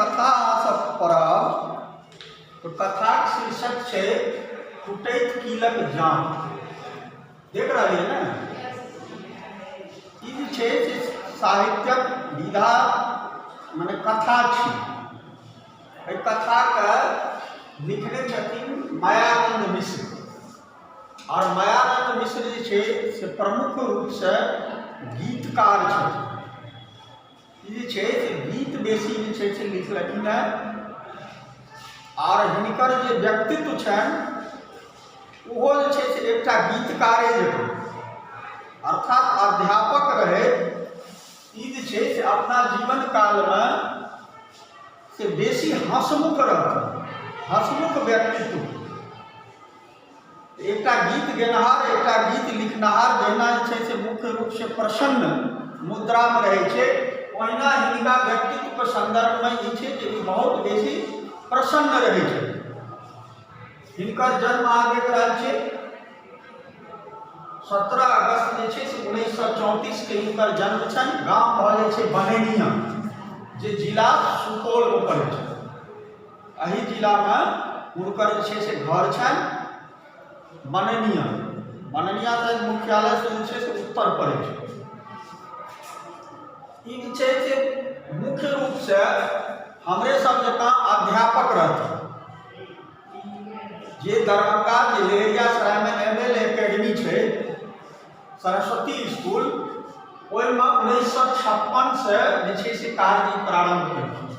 कथा अहाँसभ पढ़ब तऽ कथाक शीर्षक छै टूटैत कीलक जाम। देख रहलियै ने? ई जे छै से साहित्यक विधा मने कथा छी। एहि कथाके लिखने छथिन मायानन्द मिश्र, आओर मायानन्द मिश्र जे छै से प्रमुख रूपसँ गीतकार छथिन। ई जे छै से गीत बेसी जे छै से लिखलखिन हेँ, आर हिनकर जे व्यक्तित्व छनि ओहो जे छै से एकटा गीतकारे जकाँ, अर्थात अध्यापक रहैत ई जे छै से अपना जीवन कालमे से बेसी हँसमुख रहथिन, हँसमुख व्यक्तित्व। एकटा गीत गेनहार, एकटा गीत लिखनहार जहिना जे छै से मुख्य रूपसँ प्रसन्न मुद्रामे रहै छै, ओहिना हिनका व्यक्तित्वके सन्दर्भमे ई छै जे ई बहुत बेसी प्रसन्न रहै छै। हिनकर जन्म अहाँ देख रहल छियै, 17 अगस्त जे छै से 1934के हिनकर जन्म छनि। गाम भऽ जाइ छै बनैनिया, जे जिला सुपौलमे पड़ै छै। एहि जिलामे हुनकर जे छै से घर छनि बनैनिया। बनैनिया तऽ मुख्यालयसँ जे छै से उत्तर पड़ै छै। ई जे छै से मुख्य रूपसँ हमरे सब जकाँ अध्यापक रहथिन, जे दरभंगा के लहेरियासरायमे एम एल एकेडमी छै, सरस्वती इसकुल, ओहिमे 1956सँ जे छै से कार्य प्रारम्भ केलखिन,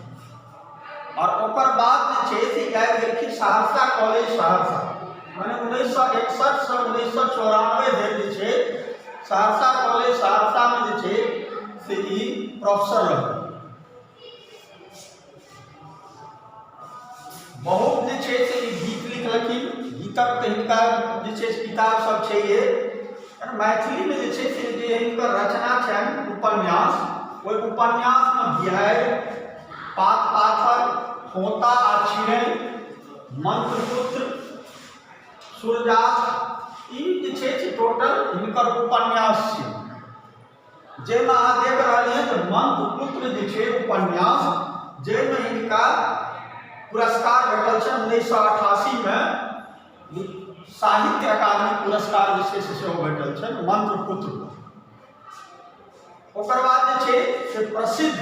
आओर ओकर बाद जे छै से आबि गेलखिन सहरसा कॉलेज सहरसा, मने 1961सँ 1994 धरि जे छै सहरसा कॉलेज सहरसामे जे छै से ई प्रोफेसर रहल। बहुत जे छै से ई गीत लिखलखिन। गीतक तऽ हिनका जे छै से किताब सब छैहे। मैथिलीमे जे छै से जे हिनकर रचना छनि उपन्यास, ओहि उपन्यासमे बिहाड़ि, पात पाथर, खोता आ चिड़ै, मंत्रपुत्र, सूर्यास्त, ई जे छै से टोटल हिनकर उपन्यास छै, जाहिमे अहाँ देख रहलियै तऽ मंत्रपुत्र जे छै उपन्यास, जाहिमे हिनका पुरस्कार भेटल छनि 1988मे साहित्य अकादमी पुरस्कार जे छै से सेहो भेटल छनि मंत्रपुत्र। ओकर बाद जे छै से प्रसिद्ध,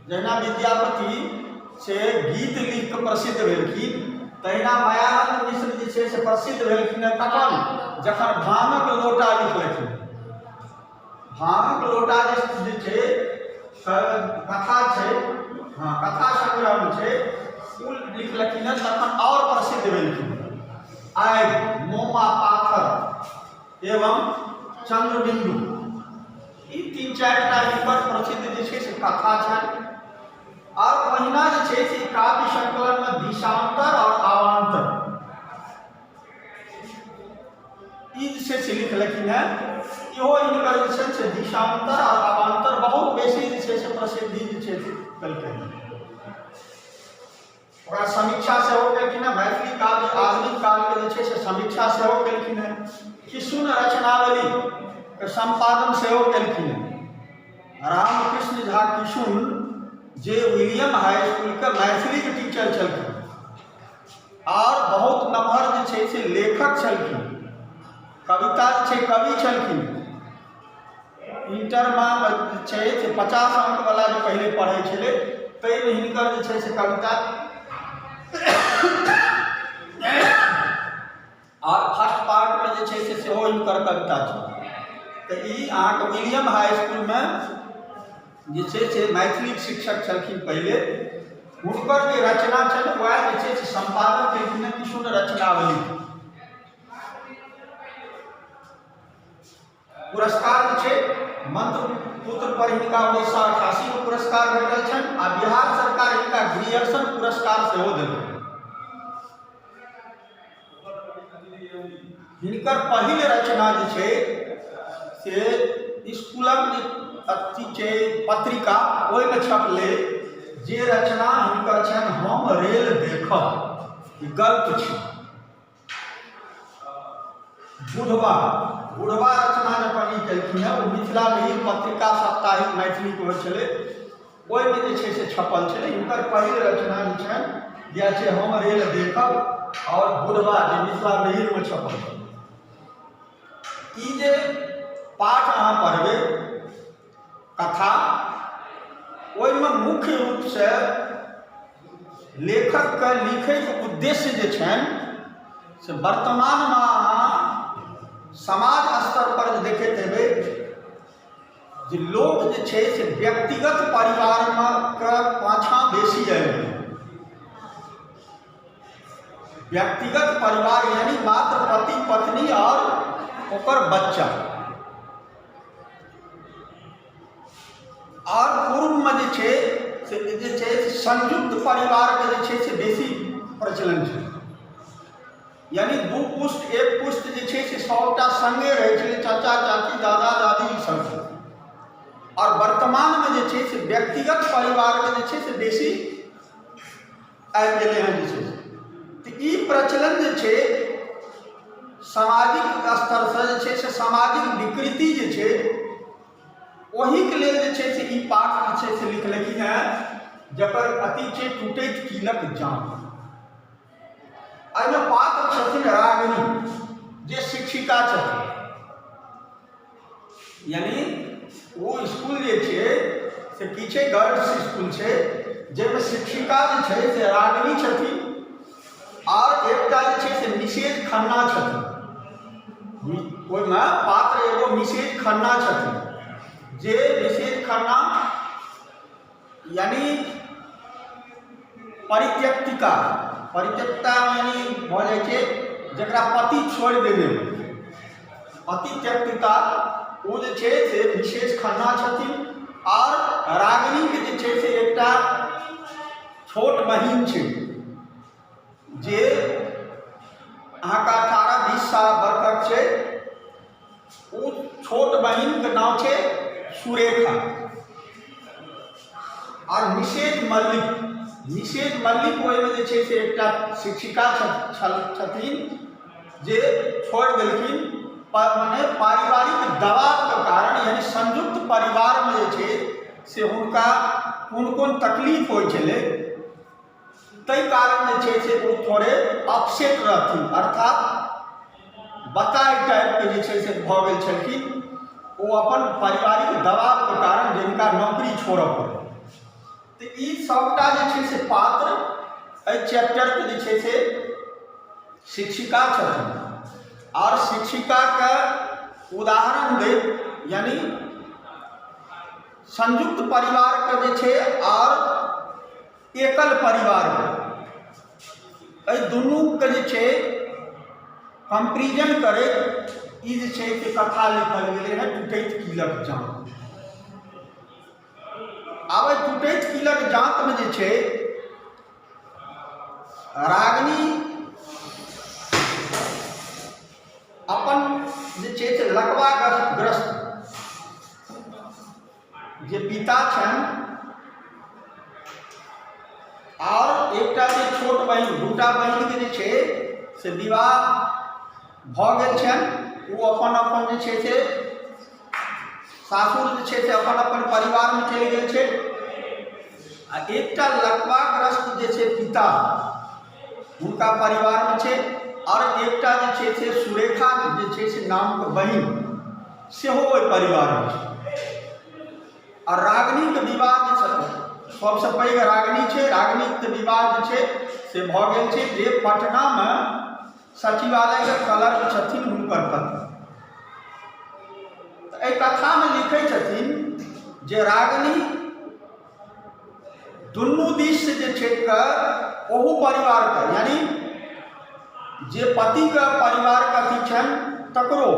जहिना विद्यापति से गीत लिख कऽ प्रसिद्ध भेलखिन, तहिना मायानन्द मिश्र जे छै से प्रसिद्ध भेलखिन हँ तखन जखन भाङक लोटा लिखलखिन। भाङक लोटा जे छै कथा छै, हँ, कथा संग्रहमे छै, ओ लिखलखिन हँ तखन आओर प्रसिद्ध भेलखिन। आगि, मोमा पाथर एवं चंद्रबिंदु, ई तीन चारि टा हिनकर प्रसिद्ध जे छै से कथा छनि। आओर ओहिना जे छै से काव्य संकलनमे दिशांतर आओर अवान्तर ई जे छै से लिखलखिन हेँ। इहो हिनकर जे छै से दिशांतर आओर अवान्तर बहुत बेसी जे छै से प्रसिद्धि जे छै से केलकै। ओकरा समीक्षा सेहो केलखिन हेँ। मैथिली काव्य आधुनिक कालके जे छै से समीक्षा सेहो केलखिन हेँ। किशुन रचनावलीके सम्पादन सेहो केलखिन हेँ। रामकृष्ण झा किशुन जे विलियम हाई स्कूलके मैथिलीके टीचर छलखिन आओर बहुत नमहर जे छै से लेखक छलखिन, कविता जे छै कवि छलखिन। इंटरमे जे छै से 50 अंकवला जे पहिले पढ़ै छलै, ताहिमे हिनकर जे छै से कविता आओर फर्स्ट पार्टमे जे छै से सेहो हिनकर कविता छै। तऽ ई अहाँके विलियम हाई इसकुलमे जे छै से मैथिलीके शिक्षक छलखिन पहिले। हुनकर जे रचना छनि वएह जे छै से सम्पादन केलखिन हँ किशुन रचनावली। पुरस्कार जे छै मंत्रपुत्र पर हिनका 1988मे पुरस्कार भेटल छनि, आ बिहार सरकार हिनका ग्रियर्सन पुरस्कार सेहो देलकनि। हिनकर पहिल रचना जे छै से इसकुलक जे अथी छै पत्रिका, ओहिमे छपलै, जे रचना हिनकर छनि हम रेल देखब, ई गल्प छै। बुढ़वा, बुढ़वा रचना जखन ई केलखिन हेँ, ओ मिथिला मिहिर पत्रिका साप्ताहिक मैथिलीके होइ छलै, ओहिमे जे छै से छपल छलै। हिनकर पहिल रचना जे छनि इएह छै हम रेल देखब आओर बुढ़वा, जे मिथिला मिहिरमे छपल छै। ई जे पाठ अहाँ पढ़बै कथा, ओहिमे मुख्य रूपसँ लेखकके लिखैके उद्देश्य जे छनि से वर्तमानमे अहाँ समाज स्तरपर जे देखैत हेबै जे लोक जे छै से व्यक्तिगत परिवारमे के पाछाँ बेसी आबि गेल। व्यक्तिगत परिवार यानी मात्र पति पत्नी आओर ओकर बच्चा। आओर पूर्वमे जे छै से जे छै से संयुक्त परिवारके जे छै से बेसी प्रचलन छै, यानी दू पुष्ट एक पुष्ट जे छै से सभटा सङ्गे रहै छलै, चाचा चाची दादा दादी ई सब। आओर वर्तमानमे जे छै से व्यक्तिगत परिवारके जे छै से बेसी आबि गेलै हँ जे छै से। तऽ ई प्रचलन जे छै सामाजिक स्तरसँ जे छै से सामाजिक विकृति जे छै ओहिके लेल जे छै से ई पाठ जे छै से लिखलखिन हेँ, जकर अथी छै टूटैत कीलक जाँत। एहिमे पात्र छथिन रागिनी जे शिक्षिका छथिन, यानी ओ इसकुल जे छै से की छै, गर्ल्स इसकुल छै, जाहिमे शिक्षिका जे छै से रागिनी छथिन आओर एकटा जे छै से मिसेज खन्ना छथिन। ओहिमे पात्र एगो मिसेज खन्ना छथिन, जे मिसेज खन्ना यानी परित्यक्तिका, परित्यक्ता यानी भऽ जाइ छै जकरा पति छोड़ि देने होइ, पतित्यक्तिका, ओ जे छै से विशेष खन्ना छथिन। आओर रागिनीके जे छै से एकटा छोट बहिन छै जे अहाँके 18-20 साल बरखक छै। ओ छोट बहिनके नाम छै सुरेखा। आओर मिसेज मल्लिक, मिसेज मल्लिक ओहिमे जे छै से एकटा शिक्षिका छथिन जे छोड़ि देलखिन, मने पारिवारिक दबावके कारण, यानी संयुक्त परिवारमे जे छै से हुनका कोन कोन तकलीफ होइ छलै, ताहि कारण जे छै से ओ थोड़े अपसेट रहथिन, अर्थात बताह टाइपके जे छै से भऽ गेल छलखिन ओ अपन पारिवारिक दबावके कारण, जिनका नौकरी छोड़ऽ पड़ल। तऽ ई सभटा जे छै से पात्र एहि चैप्टरके जे छै से शिक्षिका छथिन। आओर शिक्षिकाके उदाहरण दैत, यानी संयुक्त परिवारके जे छै आओर एकल परिवारके, एहि दुनूके जे छै कम्पेरिजन करैत ई जे छै से कथा लिखल गेलै हँ टूटैत कीलक जाँत। आब एहि टूटैत कीलक जाँतमे जे छै रागिनी अपन जे छै से लकवा ग्रस्त जे पिता छनि आओर एकटा जे छोट बहिन, दूटा बहिनके जे छै से विवाह भऽ गेल छनि। ओ अपन अपन जे छै से सासुर जे छै से अपन अपन परिवारमे चलि गेल छै आ एकटा लकवाग्रस्त जे छै पिता हुनका परिवारमे छै आओर एकटा जे छै से सुरेखा जे छै से नामके बहिन सेहो ओहि परिवारमे छै। आ रागिनीके विवाह जे छै, सबसँ पैघ रागिनी छै, रागिनीके विवाह जे छै से भऽ गेल छै, जे पटनामे सचिवालयके क्लर्क छथिन हुनकर पति। तऽ एहि कथामे लिखै छथिन जे रागिनी दुनू दिस जे छै के ओहू परिवारके, यानी जे पतिके परिवारके अथी छनि तकरो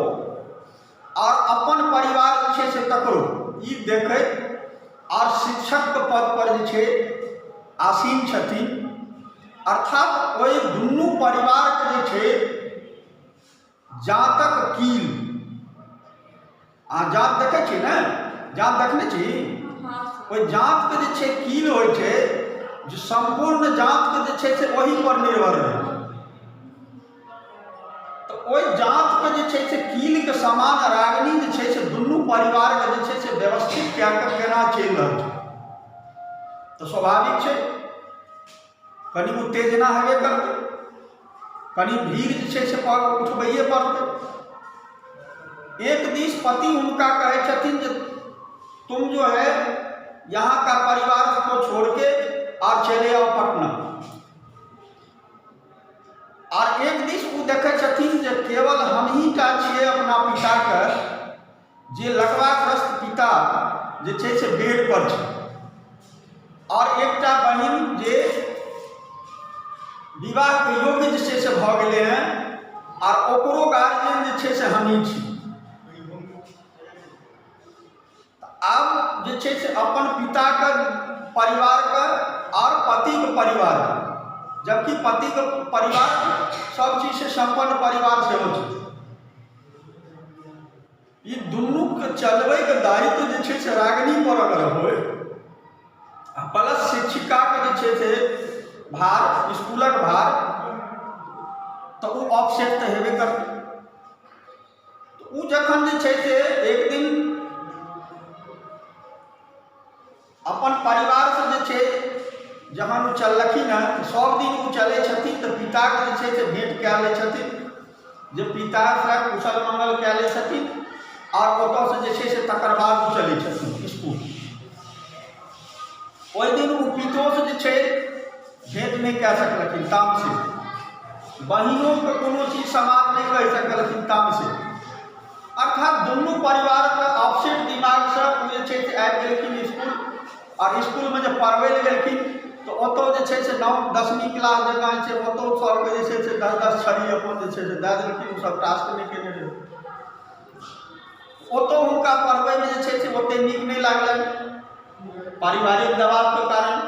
आओर अपन परिवार जे छै से तकरो ई देखैत आओर शिक्षकके पदपर जे छै आसीन छथिन, अर्थात ओहि दुनू परिवारके जे छै जातक कील। अहाँ जात देखै छी ने? जात देखने छी? ओहि जातके जे छै कील होइ छै जे सम्पूर्ण जातके जे छै से ओहिपर निर्भर रहै छै। तऽ ओहि जातके जे छै से कीलके समान रागिनी जे छै से दुनू परिवारके जे छै से व्यवस्थित कए कऽ केना चलि रहल छै। तऽ स्वाभाविक छै कनि उत्तेजना हेबे करतै, कनि भीड़ जे छै से उठबैए पड़तै। एक दिस पति हुनका कहै छथिन जे तुम जो है यहाँ का परिवार को छोड़ के और चले आओ पटना। और एक दिस ओ देखै छथिन जे केवल हमही टा छियै अपना पिताके जे लकवाग्रस्त पिता जे छै से बेड पर छै आओर एकटा बहिन जे विवाहके योग्य जे छै से भऽ गेलै हँ आर ओकरो गार्जियन जे छै से हमही छी। आब जे छै से अपन पिताके परिवारके आओर पतिके परिवारके, जबकि पतिके परिवार सब चीजसँ सम्पन्न परिवार सेहो छै, ई दुनूके चलबैके दायित्व जे छै से रागिनी पर अगर होइ आ प्लस शिक्षिकाके जे छै से भार, इसकुलक भार, तऽ ओ अपसेट तऽ हेबे करतै। तऽ ओ जखन जे छै से एक दिन अपन परिवारसँ जे छै जहन ओ चललखिन हँ तऽ सब दिन ओ चलै छथिन तऽ पिताके जे छै से भेँट कए लै छथिन, जे पितासँ कुशल मंगल कए लै छथिन आओर ओतऽसँ जे छै से तकर बाद ओ चलै छथिन इसकुल। ओहि दिन ओ पितोसँ जे छै भेँट नहि कए सकलखिन तामसे, बहिनोके कोनो चीज समाज नहि कहि सकलखिन तामसे। अर्थात दुनू परिवारके अपसेट दिमागसँ ओ जे छै से आबि गेलखिन इसकुल आओर इसकुलमे जे पढ़बै लए गेलखिन तऽ ओतहु जे छै से नओ दसमी क्लास जकाँ छै, ओतहु सबके जे छै से दस दस छड़ी अपन जे छै से दए देलखिन। ओ सब टास्क नहि केने रहै, ओतहु हुनका पढ़बैमे जे छै से ओतेक नीक नहि लागलनि पारिवारिक दबावके कारण।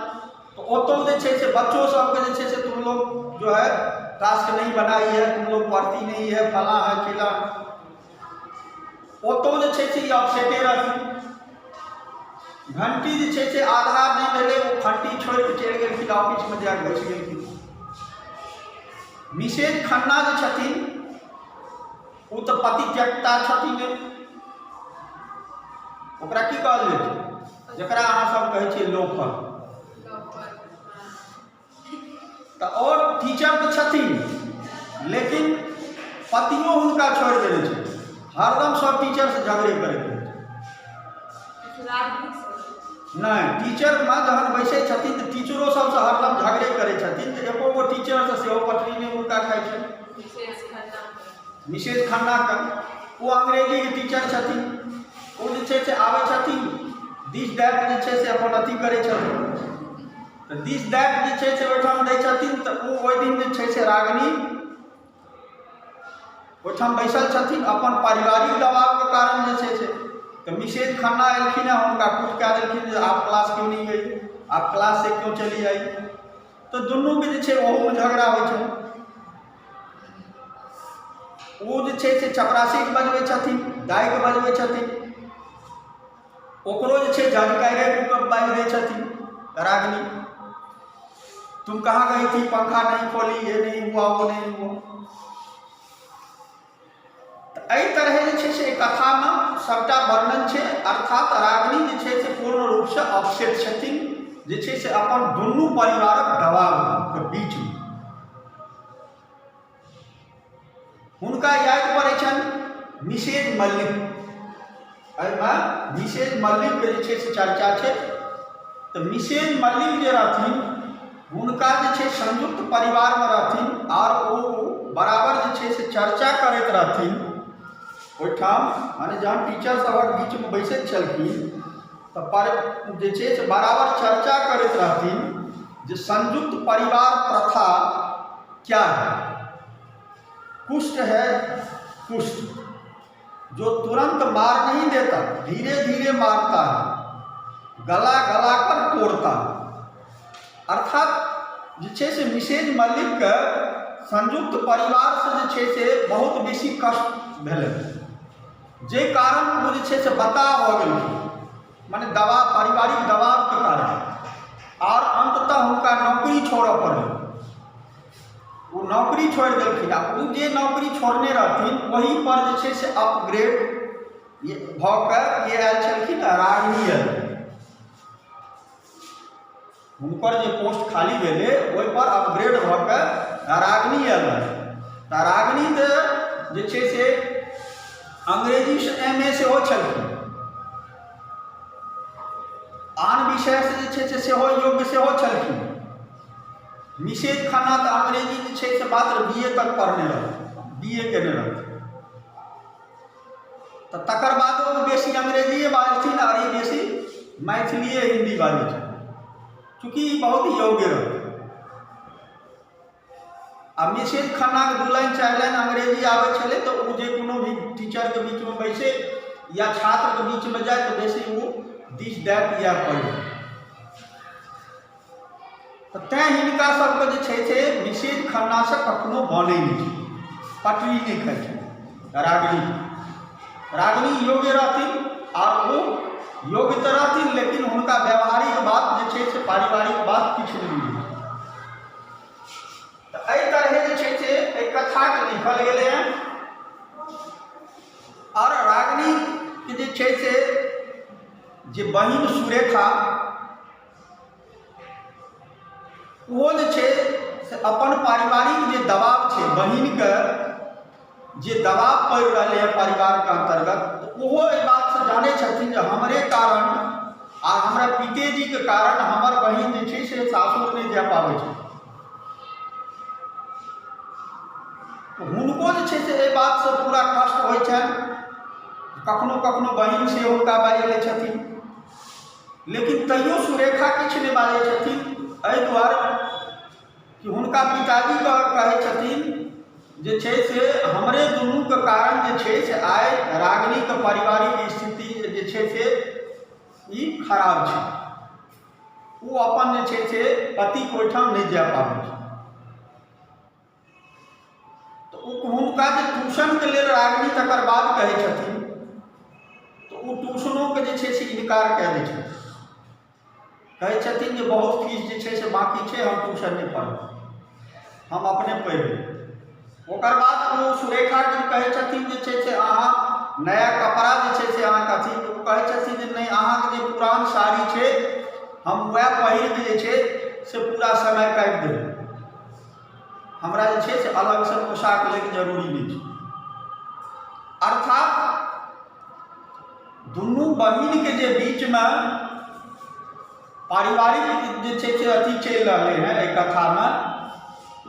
तऽ ओतहु जे छै से बच्चो सबके जे छै से तुम लोग जो है टास्क नहीं बनाई है, तुम लोग पढ़ती नहीं है, फलाँ है चिल्लाँ है, ओतहु जे छै से ई अपसेटे रहथिन। घंटी जे छै से आधा नहि भेलै, ओ घंटी छोड़ि कऽ चलि गेलखिन, ऑफिसमे जा कऽ घुसि गेलखिन। मिसेज खन्ना जे छथिन ओ तऽ पति त्यक्ता छथिन, ओकरा की कहल जेतै जकरा अहाँ सब कहै छियै लोफर। तऽ आओर टीचर तऽ छथिन लेकिन पतियो हुनका छोड़ि देने छै, हरदम सब टीचरसँ झगड़े करैत रहै छै। नहि, टीचरमे जहन बैसै छथिन तऽ टीचरो सबसँ हरदम झगड़े करै छथिन, तऽ एको गो टीचरसँ सेहो पटरी नहि हुनका खाइ छनि। मिसेज खन्नाके ओ अंग्रेजीके टीचर छथिन, ओ जे छै से आबै छथिन दिस that जे छै से अपन अथी करै छथिन, तऽ दिस that जे छै से ओहिठाम दै छथिन। तऽ ओ ओहि दिन जे छै से रागिनी ओहिठाम बैसल छथिन अपन पारिवारिक दबावके कारण जे छै से, तऽ मिसेज खन्ना एलखिन हँ, हुनका कूट कए देलखिन जे आप क्लास क्यों नहीं गई, आप क्लास से क्यों चली आई। तऽ दुनूके जे छै ओहूमे झगड़ा होइ छै। ओ जे छै से चपरासीके बजबै छथिन, दाइके बजबै छथिन, ओकरो जे छै झटकारे कऽ बाजि दै छथिन रागिनी, तुम कहाँ गई थी, पंखा नहीं खोली, ये नहीं हुआ वो नहीं हुआ। तऽ एहि तरहे जे छै से एहि कथामे सभटा वर्णन छै। अर्थात रागिनी जे छै से पूर्ण रूपसँ अपसेट छथिन जे छै से अपन दुनू परिवारक दबावके बीचमे। हुनका याद पड़ै छनि मिसेज मल्लिक, एहिमे मिसेज मल्लिकके जे छै से चर्चा छै। तऽ मिसेज मल्लिक जे रहथिन हुनका जे छै संयुक्त परिवारमे रहथिन आओर ओ बराबर जे छै से चर्चा करैत रहथिन ओहिठाम, माने जहन टीचर सभक बीचमे बैसैत छलखिन तऽ पर जे छै से बराबर चर्चा करैत रहथिन जे संयुक्त परिवार प्रथा क्या है। कुष्ठ है कुष्ठ जो तुरंत मार नहीं देता, धीरे धीरे मारता है, गला गला कर तोड़ता है। अर्थात जे छै से मिसेज मल्लिकके संयुक्त परिवारसँ जे छै से बहुत बेसी कष्ट भेलै, जाहि कारण ओ जे छै से बताह भऽ गेलखिन, माने दबाव, पारिवारिक दबावके कारण, आओर अन्ततः हुनका नौकरी छोड़ऽ पड़लै। ओ नौकरी छोड़ि देलखिन आ ओ जे नौकरी छोड़ने रहथिन ओहि पर जे छै से अपग्रेड भऽ कऽ के आयल छलखिन, रागिनी आयल। हुनकर जे पोस्ट खाली भेलै ओहिपर अपग्रेड भऽ कऽ रागिनी आयल रहथिन। तऽ रागिनी तऽ जे छै से अंग्रेजीसँ एम ए सेहो छलखिन, आन विषयसँ जे छै से सेहो योग्य सेहो छलखिन। मिसेज खन्ना तऽ अंग्रेजी जे छै से मात्र बी ए तक पढ़ने रहथिन, बी ए केने रहथिन। तऽ तकर बादो ओ बेसी अंग्रेजिए बाजथिन आओर ई बेसी मैथिलिए हिन्दी बाजै छथिन। चूँकि ई बहुत योग्य रहथिन आ मिसेज खन्नाके दू लाइन चारि लाइन अंग्रेजी आबै छलै, तऽ ओ जे कोनो भी टीचरके बीचमे बैसै या छात्रके बीचमे जाय तऽ बेसी ओ दिस that इएह पढ़ै। तऽ तैँ हिनका सबके जे छै से मिसेज खन्नासँ कखनो बनै नहि छै, पटरी नहि खाइ छै। रागिनी रागिनी योग्य रहथिन आर ओ योग्य तऽ रहथिन, लेकिन हुनका व्यावहारिक बात जे छै से पारिवारिक बात किछु नहि बुझै। तऽ एहि तरहे जे छै से एहि कथाके लिखल गेलै हँ। आओर रागिनीके जे छै से जे बहिन सुरेखा, ओहो जे छै से अपन पारिवारिक जे दबाव छै, बहिनके जे दबाव पड़ि रहलै हँ परिवारके अन्तर्गत, तऽ ओहो एहि बातसँ जानै छथिन जे हमरे कारण आ हमरा पितेजीके कारण हमर बहिन जे छै से सासुर नहि जा पाबै छै। हुनको जे छै से एहि बातसँ पूरा कष्ट होइ छनि। कखनो कखनो बहिन से हुनका बाजि लै छथिन, लेकिन तैयो सुरेखा किछु नहि बाजै छथिन, एहि दुआरे कि हुनका पिताजी कहै छथिन जे छै से हमरे दुनूके कारण जे छै से आइ रागिनीके पारिवारिक स्थिति जे छै से ई खराब छै, ओ अपन जे छै से पतिके ओहिठाम नहि जा पाबै छै। तऽ ओ हुनका जे ट्यूशनके लेल रागिनी तकर बाद कहै छथिन, तऽ ओ ट्यूशनोके जे छै से इनकार कए दै छथिन। कहै छथिन जे बहुत फीस जे छै से बाँकी छै, हम ट्यूशन नहि पढ़ब, हम अपने पढ़ि लेब। ओकर बाद ओ सुरेखाके कहै छथिन जे छै से अहाँ नया कपड़ा जे छै से अहाँके अथी, ओ कहै छथिन जे नहि, अहाँके जे पुरान साड़ी छै हम वएह पहिरके जे छै से पूरा समय काटि देबै, हमरा जे छै से अलगसँ पोशाक लैके जरूरी नहि छै। अर्थात दुनू बहिनके जे बीचमे पारिवारिक जे छै से अथी चलि रहलै हँ एहि कथामे,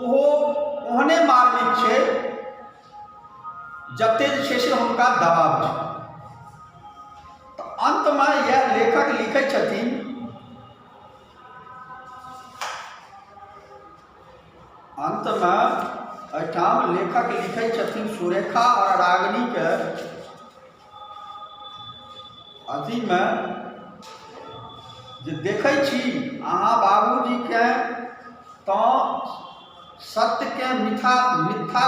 ओहो ओहने मार्मिक छै जतेक जे छै से हुनका दबाव छै। तऽ अन्तमे इएह लेखक लिखै छथिन, अन्तमे एहिठाम लेखक लिखै छथिन सुरेखा आओर रागिनीके अथीमे जे देखै छी अहाँ बाबूजीके तऽ सत्यके मिथा मिथ्या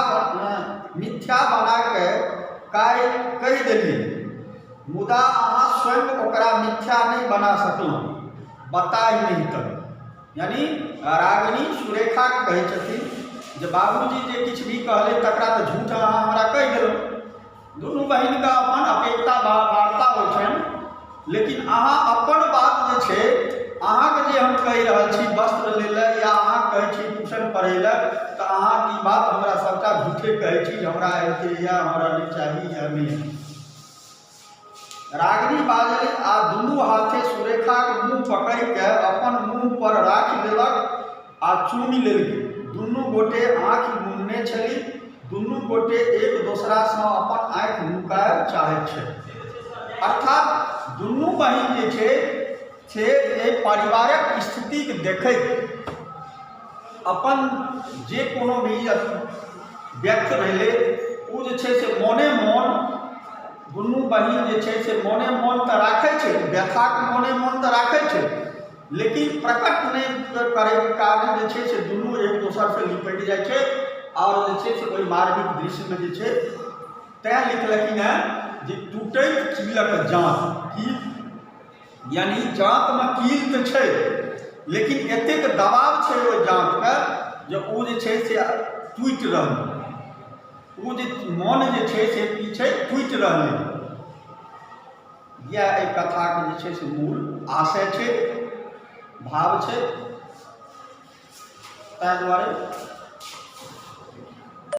मिथ्या बनाके काल्हि कहि देलियै, मुदा अहाँ स्वयं ओकरा मिथ्या नहि बना सकलहुँ, बताहि नहि तऽ। यानी रागिनी सुरेखाके कहै छथिन जे बाबूजी जे किछु भी कहलै तकरा तऽ झूठ अहाँ हमरा कहि देलहुँ। दुनू बहिनके अपन अपेक्षा वार्ता होइ छनि, लेकिन अहाँ अपन बात जे छै अहाँके जे हम कहि रहल छी वस्त्र लै लए या अहाँ कहै छी ट्यूशन पढ़ै लए, तऽ अहाँ ई बात हमरा सभटा झूठे कहै छी जे हमरा एते यए, हमरा नहि चाही या नहि। रागिनी बाजलि आ दुनू हाथे सुरेखाक मुँह पकड़ि कए अपन मुँह पर राखि लेलक आ चूमि लेलकै। दुनू गोटे आँखि मुनने छलि। दुनू गोटे एक दोसरासँ अपन आँखि नुकायब चाहैत छलि। अर्थात दुनू बहिन जे छै से एहि पारिवारिक स्थितिके देखैत अपन जे कोनो भी व्यक्त भेलै ओ जे छै से मोने मोन दुनू बहिन जे छै से मोने मोन तऽ राखै छै व्यथाके, मोने मोन तऽ राखै छै, लेकिन प्रकट नहि करैके कारण जे छै से दुनू एक दोसरसँ लिपटि जाइ छै आओर जे छै से ओहि मार्मिक दृश्यमे जे छै। तैँ लिखलखिन हेँ जे टूटैत कीलक जाँत, कील यानि जाँतमे कील तऽ छै, लेकिन एतेक दबाव छै ओहि जाँतके जे ओ जे छै से टूटि रहलै, ओ जे मन जे छै से की छै टूटि रहलै। इएह एहि कथाके जे छै से मूल आशय छै, भाव छै। ताहि दुआरे।